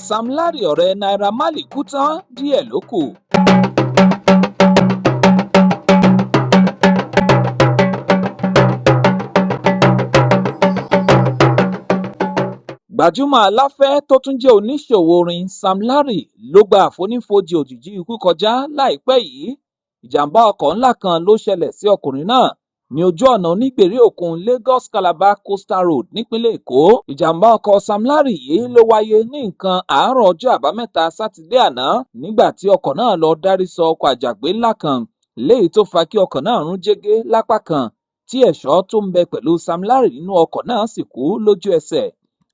Sam Larry ọ̀rẹ́ Naira Marley kú tán, díẹ̀ ló kù. Gbajúmọ̀ aláfẹ́ tó tún jẹ́ oníṣòwò orin Sam Larry ló gba àfonífojì òjijì ikú kọjá láìpẹ́ yìí. Ìjàm̀bá ọkọ̀ ńlá kan ló ṣẹlẹ̀ sí ọkùnrin náà ní ojú ọ̀nà onígbèrè òkun Lagos-Calabar Coastal Road nípínlẹ̀ Èkó. Ìjàm̀bá ọkọ̀ Sam Larry yìí ló wáyé ní nǹkan àárọ̀ ọjọ́ Àbámẹ́ta Sátidé àná nígbà tí ọkọ̀ náà lọ dárí sọ ọkọ̀ àjàgbé ńlá kan, léyìí tó fa kí ọkọ̀ náà rún jẹ́gẹ́ lápá kan, tí ẹ̀ṣọ́ tó ń bẹ pẹ̀lú Sam Larry nínú ọkọ̀ náà sì kú lójú ẹsẹ̀.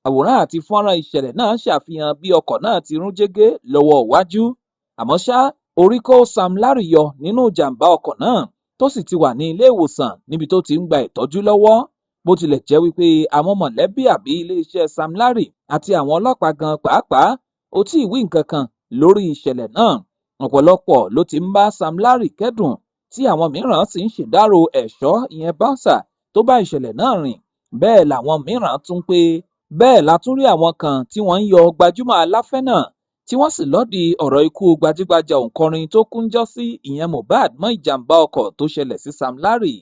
Àwòrán àti fọ́nrán ìṣẹ̀lẹ̀ náà ṣàfihàn bí ọkọ̀ náà ti rún jẹ́gẹ́ lọ́wọ́ iwájú. Àmọ́ ṣá, orí kó Sam Larry yọ nínú ìjàm̀bá ọkọ̀ náà, tó sì ti wà ní ilé ìwòsàn níbi tó ti ń gba ìtọ́jú lọ́wọ́. Bó tilẹ̀ jẹ́ wípé àwọn mọ̀lẹ́bí àbí iléeṣẹ́ Sam Larry àti àwọn ọlọ́pàá gan pàápàá ò tí ì wí nǹkan kan lórí ìṣẹ̀lẹ̀ náà. Ọ̀pọ̀lọpọ̀ ló ti ń bá Sam Larry kẹ́dùn, tí àwọn mìíràn sì ń ṣèdárò ẹ̀ṣọ́ ìyẹn bouncer tó bá ìṣẹ̀lẹ̀ náà rìn. Bẹ́ẹ̀ làwọn mìíràn tún pé bẹ́ẹ̀ la tún rí àwọn kan tí wọ́n ń yọ gbajúmọ̀ aláfẹ́ náà, tí wọ́n sì lòdì ọ̀rọ̀ ikú gbajúgbajà òǹkọrin tó kú ńjọ́sí ìyẹn Mohbad mọ́ ìjàm̀bá ọkọ̀ tó ṣẹlẹ̀ sí Sam Larry.